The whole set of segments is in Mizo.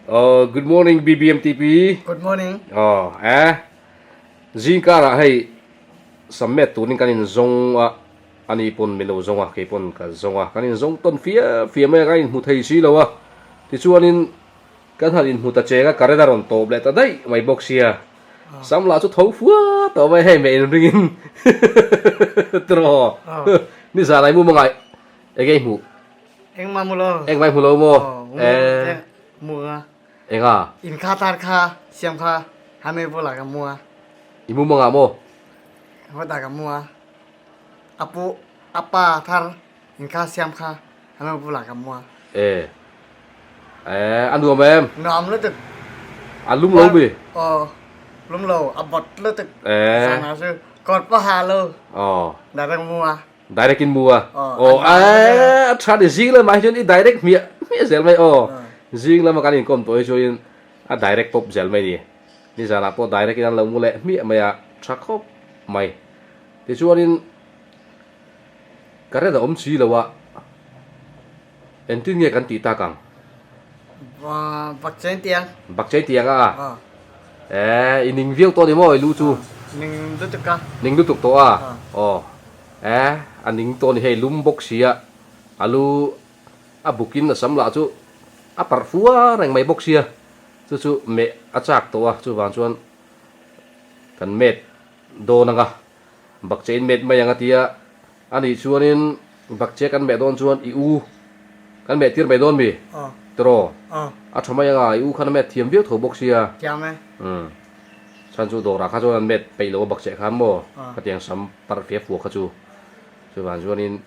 Oh, good morning BBMTP. Good morning. Oh, eh. Zing karah hei sammet turin kan in zawng a ani pawn min lo zawng a kei pawn ka zawng a kan in zawng tawn fia fia mai a kan in hmu thei si lo a tichuanin kan han in hmu ta cheng a current a rawn tawp leh ta daih mai bawk sia sam lah chu tho fua tawh mai hei meh in ringin tiraw nizan ah i mu hmangaih enge i hmuh. Engmah hmu lo. Engmah i hmu lo maw? Eh. Mu a. Enga? In kha tar kha siam kha hame bula ka mu a. I mu mangah maw? Hawta ka mu a. Apu apa thar in kha siam kha hame bula ka mu a. Eh. Eh, a nuam em? Nuam lutuk. A lum lo mi? Aw, lum lo, a bawt lutuk. Eh. Sana chu kawt pawh ha lo. Aw. Direct mu a. Direct in mu a. Aw a tha ni zing lamah hi chuan i direct hmiah hmiah zel mai aw. Zing lama kan inkawm tawh hi chuan a direct pawp zel mai ni. Nizanah pawh direct in an lo mu leh hmiah mai a, tha khawp mai. Tichuanin current a awm si lo a, engtin nge kan tih tak ang? Bakchei tiang. Bakchei tiang a? Eh, i ning viau tawh ni maw i lu chu? Ning lutuk a. Ning lutuk tawh a? Aw. Eh, a ning tawh ni hei lum bawk si a, a lu a bukin a sam lah chu a parh fua reng mai bawk sia, chu chu meh a chak tawh a, chuvang chuan kan met dawn ang a, bakcheh in met mai ang a tia, anih chuanin bakcheh kan meh dawn chuan i u kan meh tir mai dawn mi? Tiraw? A tha mai ang a, i u khan a met thiam viau tho bawk sia. Thiam e. Umm. Chhan chu dawrah kha chuan an met peih lo a bakcheh khan maw? Khatiang sam parh fia fuah kha chu. Chuvang chuanin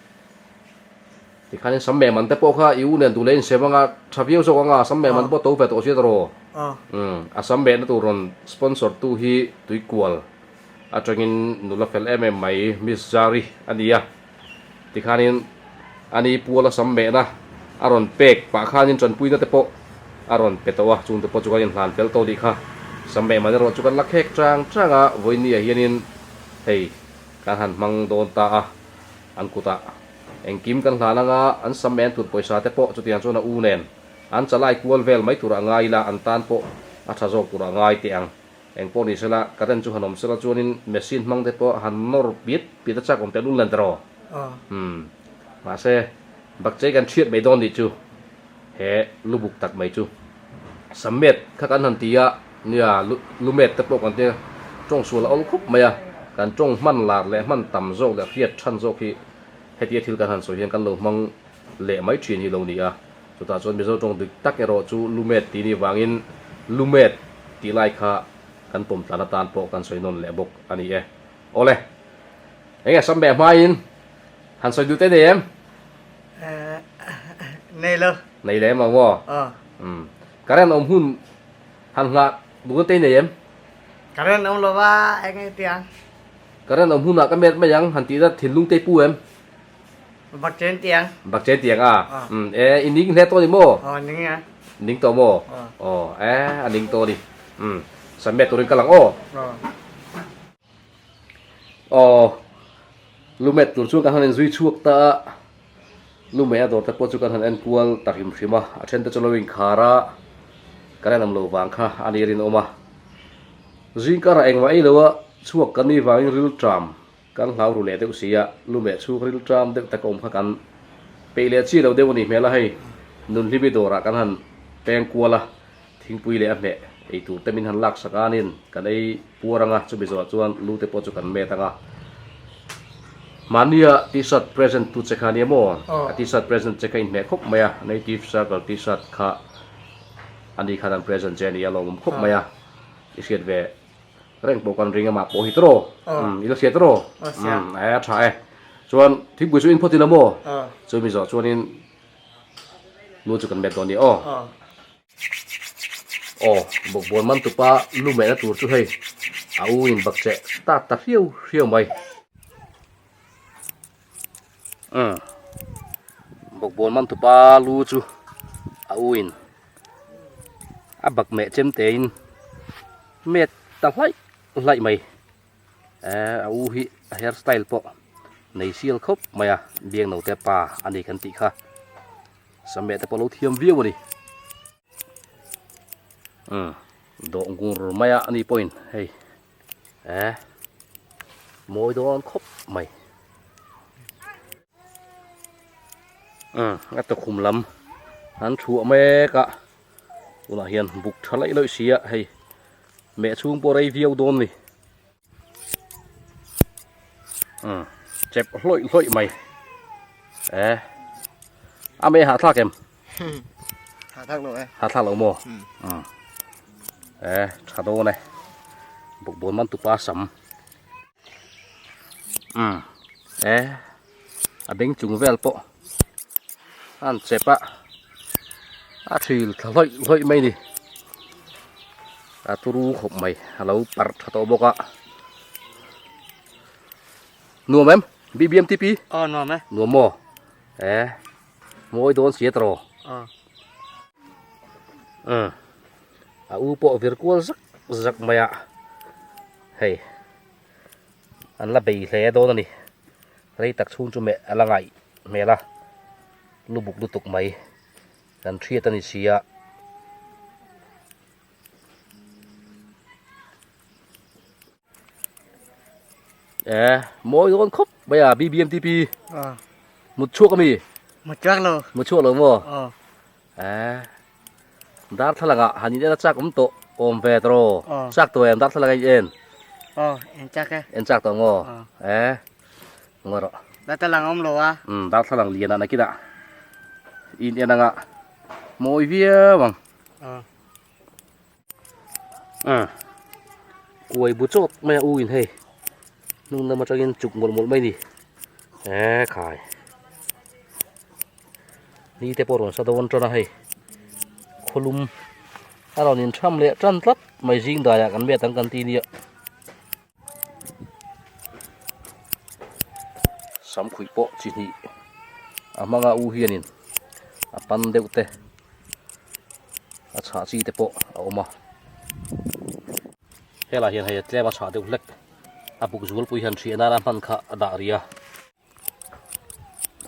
tikhanin sam meh man te pawh kha i u nen duh leh insem anga tha viau zawk anga sam meh man te pawh to ve tawh sia tawh. Umm. A sam mehna tur rawn sponsor tu hi Tuikual atangin nula fel em em mai Miss Zari a ni a. Tikhanin ani puala sam mehna a rawn pek pah khanin tanpuina te pawh a rawn pe tawh a, chungte pawh chu kan inhlan fel tawh tih kha sam meh man erawh chu kan la khek chang chang a, vawinia hianin hei kan han hmang dawn ta a, an kutah engkim kan hlan anga an sam meh an tur pawisa te pawh chutiang chuan a u nen an chalai kual vel mai turah ngai ila an tan pawh a tha zawk turah ngai teh ang. Eng pawh ni sela, current chu han awm sela chuanin machine hmang te pawh han nawr piat piat a chak awm teh lul nen tawh. Umm. Mahse, bakchei kan hriat mai dawn nih chu he lubuk tak mai chu. Sammet kha kan han ti a, nia lumet te pawh kan tia tawng sual a awl khawp mai a, kan tawng hman lar leh hman tam zawk leh hriat than zawk hi hetia thil kan han sawi hian kan lo hmang leh mai thin hi lo ni a. Chutah chuan Mizo tawng dik tak erawh chu Lumet tih nih vangin Lumet tih lai kha kan pawm tlan atan pawh kan sawi nawn leh bawk a ni e. Awle, enge sam meh hmain han sawi duh te nei em? Nei lo. Nei lem lo maw? Umm. Current awm hun han nghah duhna te i nei em? Current awm lo va enge tiang. Current awm hunah ka met mai ang han tihna thinlung te i pu em? Bakchen tiang. Bakchen tiang a. Umm e i ning hle tawh ni maw? Aw ning a. Ning tawh maw? Aw e a ning tawh ni. Umm submit turin ka lang aw. Aw. Aw lumet tur chuan kan han inzui chhuak ta a. Lumeh a dawr te pawh chu kan han en kual ta hrim hrim a. A then te chu lo inkhar a. Kan en awm lo vang kha a ni rinawm a. Zingkarah engmah ei lo a chhuak kan nih vangin rilṭam Kan hlau ru leh deuh si a, lumeh chhung ril ṭam deuh tak a awm kha kan peih leh chi lo deuh a nih hmel a, hei Nunhlimi dawrah kan han peng kual a, thingpui leh a hmeh ei tur te min han lak sak anin kan ei puar ang a, chumi zawhah chuan lu te pawh chu kan met ang a. Mahnia t-shirt present tu che kha a nia maw? A t-shirt present che kha inhmeh khawp mai a, Native Circle t-shirt kha a ni khan an present che a ni a, lawmawm khawp mai a, i hriat ve. Reng pawh kan ring a mah pawh hi tawh i la hria tawh e a tha e chuan thingpui chu in phawt ila maw chu mi zawh chuanin lu chu kan met dawn ni aw aw bawkbawn man tupa lu mehna tur chu hei a u in bak cheh ta ta hriau hriau mai umm bawkbawn man tupa lu chu a u in. A bak meh chem tein met ta hlaih hlaih mai eh a u hi a hair style pawh nei sial khawp mai a biang no te pa a ni kan tih kha sam meh te pawh a lo thiam viau a ni. Umm dawh ngur mai a ani pawhin hei eh mawi dawn khawp mai. Umm a tukhum lam an thuah mek a tunah hian buk tha laih laih si a hei meh chhung pawh rei viau dawn a ni. Umm chep hlawih hlawih mai eh a meh hahthlak em? Hahthlak lo e. Hahthlak lo maw? Umm eh tha dawn e bawkbawn man tupa sam. Umm eh a beng chung vel pawh a han chep a a thil thla hlawih hlawih mai a ni a turu khawp mai a lo parh tha tawh bawk a nuam em B_B_M_T_P aw nuam e nuam maw eh mawi dawn si a tawh aw umm a u pawh vir kual zak zak mai a hei. An la bei hle dawn a ni. Rei tak chhung chu meh a la ngaih hmel a, lu buk lutuk mai kan hriat a ni si a. E, mawi dawn khawp mai a BBMTP. Mut chhuak a mi? Mut chhuak lo. Mut chhuak lo maw? E. Darthlalang ah han in en a chak awm tawh awm ve tawh aw chak tawh em darthlalang a in en aw en chak e en chak tawh maw e ngaw rawh darthlalang a awm lo a umm darthlalang lian ah nakinah in en anga mawi viau ang umm kuai bu chawt mai a u in hei hnung lam atangin chuk mawlh mawlh mai a ni e khai. Ni te pawh rawn sa dawn tan a hei khawlum a rawn in tham leh tan tlat mai zing daiah kan met ang kan ti nia samkhuih pawh chi hnih a hmanga u hianin a pan deuh te a chhah chi te pawh a awm a helaiah hian hei a tlem a chhah deuh hlek a buk zualpui hian ṭhiah nana hman kha a dah rih a.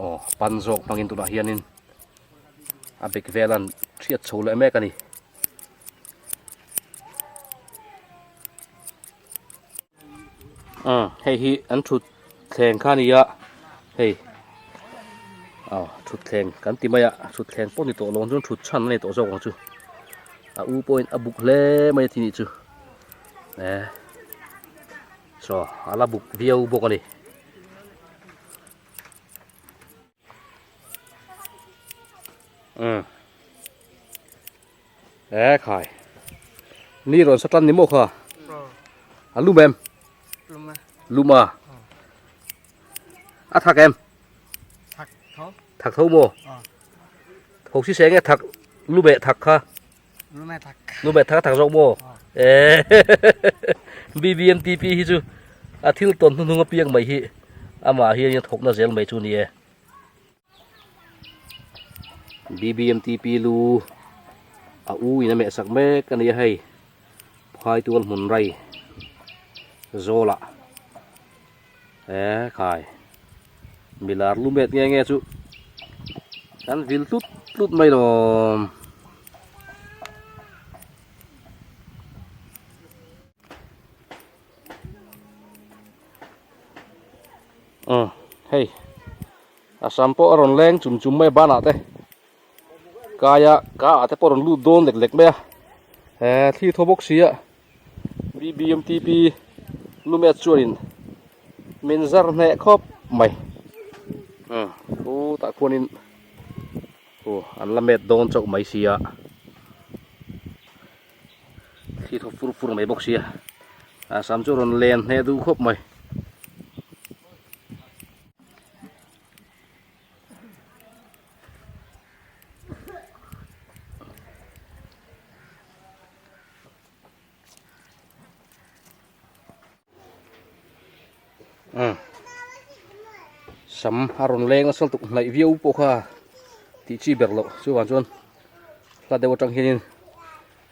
Aw pan zawk hmangin tunah hianin a bek vel an hriat chho leh mek a ni. Umm hei hi an thut thleng kha a ni a hei aw thut thleng kan ti mai a thut thleng pawh ni tawh lo ang chuan thut chhan a ni tawh zawk ang chu a u pawhin a buk hle mai a ti nih chu eh. Chaw a la buk viau bawk a ni. Umm. E khai. Ni rawn sa tan ni maw kha? A lum em? Lum e. Lum a. A thak em? Thak tho. Thak tho maw? Tho si se nge thak lum eh thak kha? Lume thak thak zawk maw? Eee BBMTP hi chu a thil tawn hnuhnung apiang mai hi amah hian a thawkna zel mai chu ni e. BBMTP lu a u in a meh sak mek a ni a hei Phaitual hmun rai zawlah eee khai milar lumet nge nge chu kan vil tlut tlut mai lawm. Umm hei a sam pawh a rawn leng chum chum mai a banah te kaia ka ah te pawh a rawn lut dawn lek lek mai a he thli thaw bawk si a. BBMTP lumet chuanin min zar hneh khawp mai umm khutah khuanin aw an la met dawn chauh mai sia thli thaw fur fur mai bawk sia a sam chu a rawn len hneh duh khawp mai. Umm sam a rawn leng nasa lutuk hnaih viau pawh kha tih chi ber loh chuvang chuan hla deuh atang hianin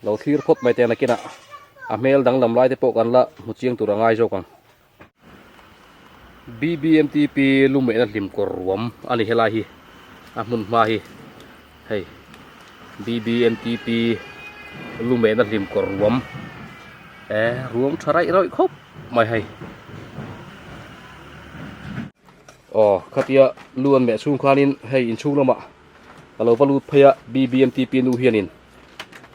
lo thlir phawt mai teh nakinah a hmel danglam lai te pawh kan la hmu chiang tur a ngai zawk ang. BBMTP lumehna hlim kawr ruam a ni helai hi a hmun hma hi hei BBMTP. Lumehna hlim kawr ruam eh ruam tha raih raih khawp mai hei. Aw khatia lu an meh chhung khanin hei inchhung lamah ka lo va lut phei a BBMTP nu hianin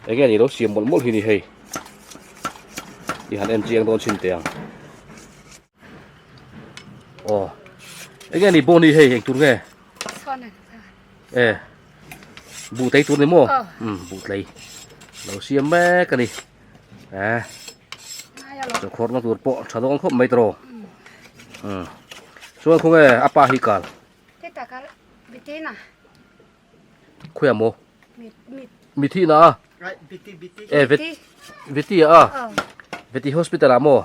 eng nge ni lo siam mawlh mawlh hi ni hei i han en chiang dawn chhin teh ang. Aw eng nge ni bawni hei eng tur nge? E buh tlei tur ni maw? Um buh tlei lo siam mek a ni e chawkhawrhna tur pawh tha dawn khawp mai tawh um chuan khawnge a pa hi kal khawiah maw mithi na a e vet veti a veti hospital ah maw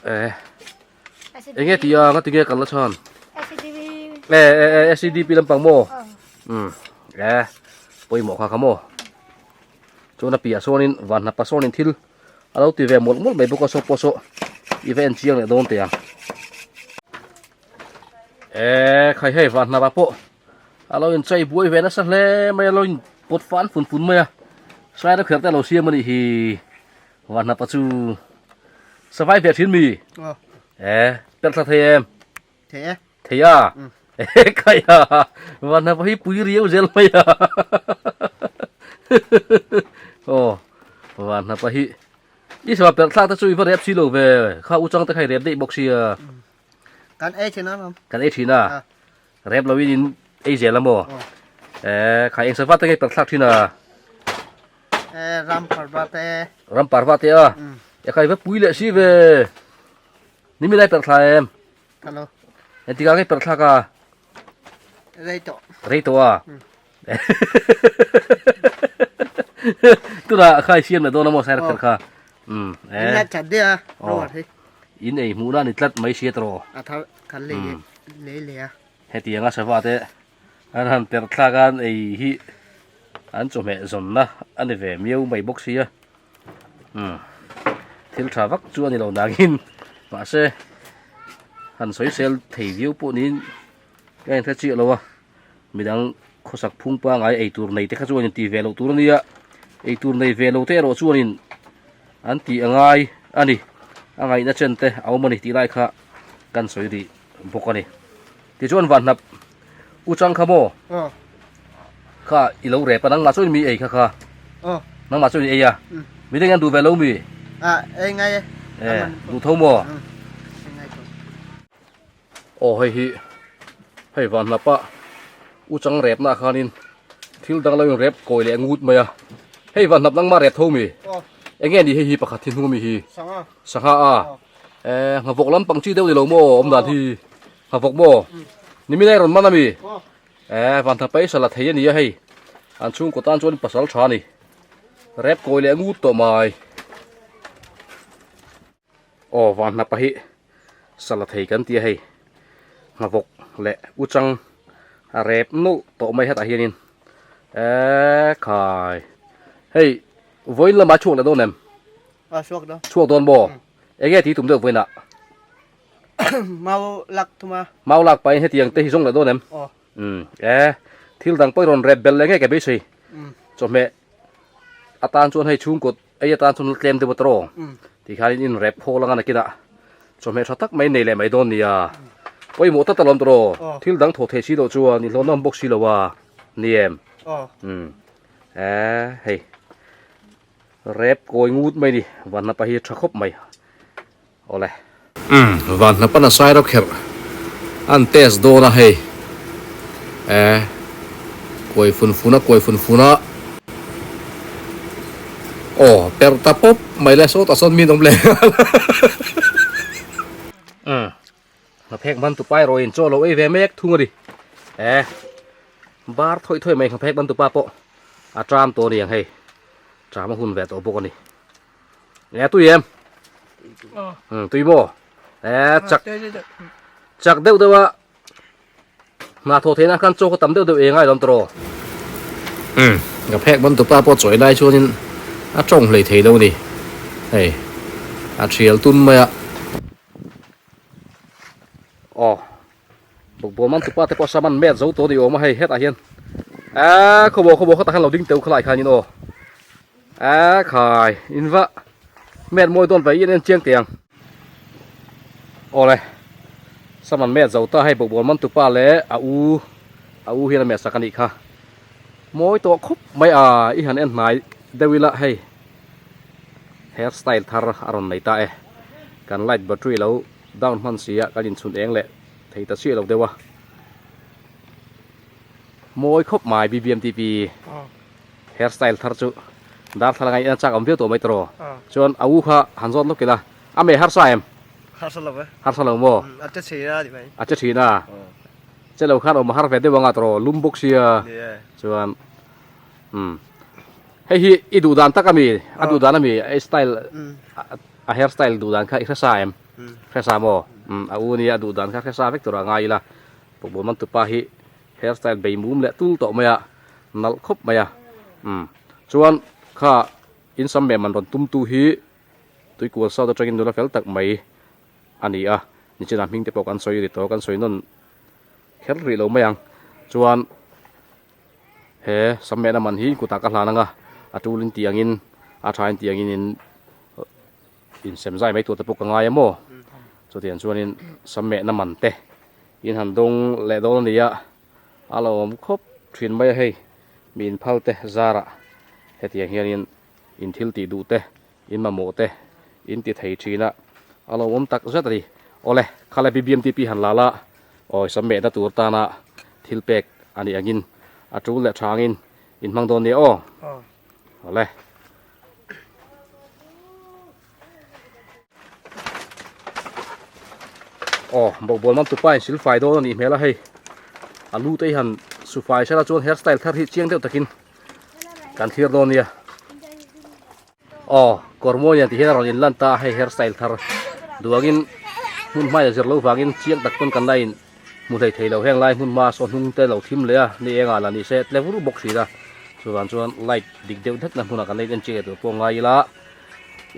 e Enge tih a nga tinge kal la chhan e e e SCDP lampang maw um e pawimawh kha kha maw chuan a piah sawn in van hnapa sawn in thil a lo ti ve mawlh mawlh mai bawk a saw pawh saw i va en chiang leh dawn teh ang e khai hei van hnapa pawh a lo in chei buai ve nasa hle mai a lo in pawt fan fun fun mai a side a kher te a lo siam a nih hi. Van hnapa chu savai ve thin mi? E, per thla thei em? Thei e. Thei a? E, kai a. Van hnapa hi pui riau zel mai a. Oh, van hnapa hi. I sava per thla te chu i va rep si lo ve. Kha u chang te kha i rep daih bawk sia. Kan ei thin a lawm. Kan ei thin a. Rep lo in in ei zel a maw? E, kha eng sava te nge per thlak thin a? E, ram parva te. Ram parva te a. E khai va pui leh si ve. Ni mi lai per thla em? Hello. E tika nge per thla ka? Rei to. Rei to a. Tuna khai siam na dona mo sai rak kha. Um. E. Na chat dia. Ro hi. In ei hmu na ni tlat mai sia tro. A thar kan le le le a. Hetianga sava te an han per thlak a an ei hi an chawhmeh zawnna a ni ve miau mai bawk sia umm thil tha vak chu a ni lo nangin mahse han sawi sel thei viau pawh niin ka inhre chiah lo a midang khawsak phung pangai ei tur nei te kha chuan in ti ve loh tur a nia ei tur nei ve lo te erawh chuanin an tih a ngai a ni a ngaihna chen te a awm a ni tih lai kha kan sawi rih bawk a ni. Tichuan vanhnap u chang kha maw? Kha i lo rep a nangmah chuan mi ei kha kha. Nangmah chuan i ei a. Mi dang an duh ve lo mi? A ei ngai e. E duh tho maw? Aw hei hi hei vanhnap a u chang rep na khanin thil dang lo in rep kawi leh ngut mai a. Hei vanhnap nangmah rep tho mi? Enge ni hei hi pakhat hi hnung ami hi? Sangha. Sangha a. E nghavawk lampang chi deuh ni lo maw awm dan hi? Nghavawk maw? Nimin a i rawn man ami? E van tha paisa la thei a ni a hei. An chhungkaw tan chuan pasal tha a ni. Rep kawi leh ngut tawh mai. Aw van hnapa hi sala thei kan ti a hei. Nghavawk leh uchang a rep nawlh tawh mai hetah hianin. E khai. Hei vawiin lamah chhuak leh dawn em? A chhuak dawn. Chhuak dawn maw? Enge tih tum deuh vawiinah? Mau lak thum a. Mau lak pahin hetiang te hi zawng leh dawn em? Aw. Umm e, thil dang pawh i rawn rep belh leh ngei ka beisei. Chawhmeh atan chuan hei chhungkaw ei atan chuan la tlem deuh a tawh. Tikhian in rep phaw lang a nakinah chawhmeh tha tak mai nei leh mai dawn nia. Pawimawh tak alawm tawh. Thil dang thawh theih si loh chuan i hlawhnawm bawk si lo a ni em? Aw. Umm e hei rep kawi ngut mai ni vanhnapa hi tha khawp mai. Awle. Umm van hnap an a sai ro kherh an test dawn a hei e kuai fun fun a kuai fun fun a aw per ta pawp mai le sawtah sawn mi an awm leh nghal umm hnaphek man tupa erawh in chaw lo ei ve mek thung a ni e bar thawi thawi mai hnaphek man tupa pawh a tram tawh a ni ang hei tram a hun ve tawh bawk a ni. Nge tui em? Ừ, tui maw? E, chak chak deuh deuh a hna thaw theihna khan chaw kha tam deuh deuh ei ngai lawm tawh. Ừ, ka phek ban tupa pawh chawi lai chuanin a tawng hlei thei lo ni. Hei, a thial tun mai a. Aw, bawkbawn man tupa te pawh sam an met zo tawh ni awm a hei hetah hian. A, khawbaw khawbaw khatah khan lo ding teuh khalai khanin aw. A khai in va met mawi dawn ve in en chiang teh ang. Awle sam an met zo ta hei bawkbawn man tupa leh a u a u hian a met sak a nih kha. Mawi tawh khawp mai a i han en hnai deuh ila hei hair style thar a rawn nei ta e. Kan light battery lo down hman si a kan inchhun eng leh thei ta chiah lo deuh a. Mawi khawp mai BBMTP hair style thar chu darthlalang a in a chak awm viau tawh mai tawh chuan a u kha han zawt lawk ila a mei harsa em? Harsa lo e. Harsa lo maw? A che thin a ni mai. A che thin a. Che lo khan awm a har ve deuh anga tawh lum bawk sia chuan umm hei hi i duh dan tak ami a duh dan ami a style a hair style duh dan kha i hresa em? Hresa maw? Umm a u nia a duh dan kha hresa vek tur a ngai ila. Bawkbawn man tupa hi hair style bei mum leh tul tawh mai a, nalh khawp mai a. Umm chuan kha in sam mem an rawn tum tu hi Tuikual South atangin nula fel tak mai a ni a, nichinah hming te pawh kan sawi ri tawh, kan sawi nawn kher rih lo mai ang. Chuan he sam mehna man hi kutah ka hlan ang a, a tulin tih angin a thain tih angin in Insem zai mai tur te pawh ka ngai a maw? Chutiang chuanin sam mehna man te in han dawng leh dawn a ni a, a lo awm khawp thin mai a hei, mi inphal te zarah hetiang hianin in thil tih duh te, in mamawh te in ti thei thin a, a lo awm tak zet a ni. Awle, kha le BBMTP han la la, awi sam mehna tur tana thil pek a nih angin a tul leh thangin in hmang dawn nia aw. Awle. Aw bawkbawn man tupa in silfai dawn a nih hmel a hei a lu te hi han sufai sela chuan hair style thar hi chiang deuh takin kan thlir dawn nia aw kawr mawi nen ti hian a rawn in lan ta a hei hair style thar duangin hmun hma in a zir loh vangin chiang tak pawn kan la in hmu hlei thei lo heng lai hmun hma saw hnung te lo thim leh a ni engah lah ni se tle vur bawk thin a chuvang chuan light dik deuh hnet na hmunah kan la in en chiah tur pawh ngai ila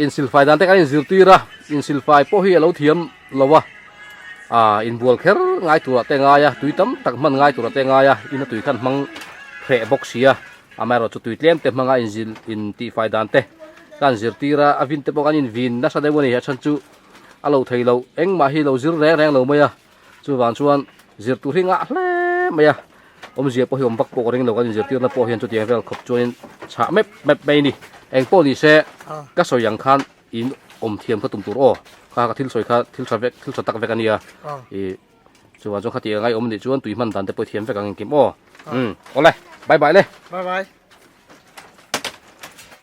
insilfai dan te kan inzirtir a insilfai pawh hi a lo thiam lo a ah inbual kher ngai turah te ngai a tui tam tak hman ngai turah te ngai a ina tui khan hmang hreh bawk si a amaherawh chu tui tlem te hmanga inzil intihfai dan te kan zirtir a a vin te pawh kan invin nasa deuh a ni a chhan chu a lo thei lo engmah hi lo zir reng reng lo mai a. Chuvang chuan zir tur hi ngah hle mai a, awmzia pawh hi awm vak pawh ka ring lo kan inzirtirna pawh hian chutiang vel khawp chuanin chhah mep mep mai a ni. Eng pawh ni se ka sawi ang khan in awm thiam kha tum tur aw, kha ka thil sawi kha thil tha vek thil tha tak vek a nia ih chuvang chuan khatiang a ngaihawm nih chuan tui hman dan te pawh i thiam vek ang engkim aw. Umm awle bye bye le. Bye bye.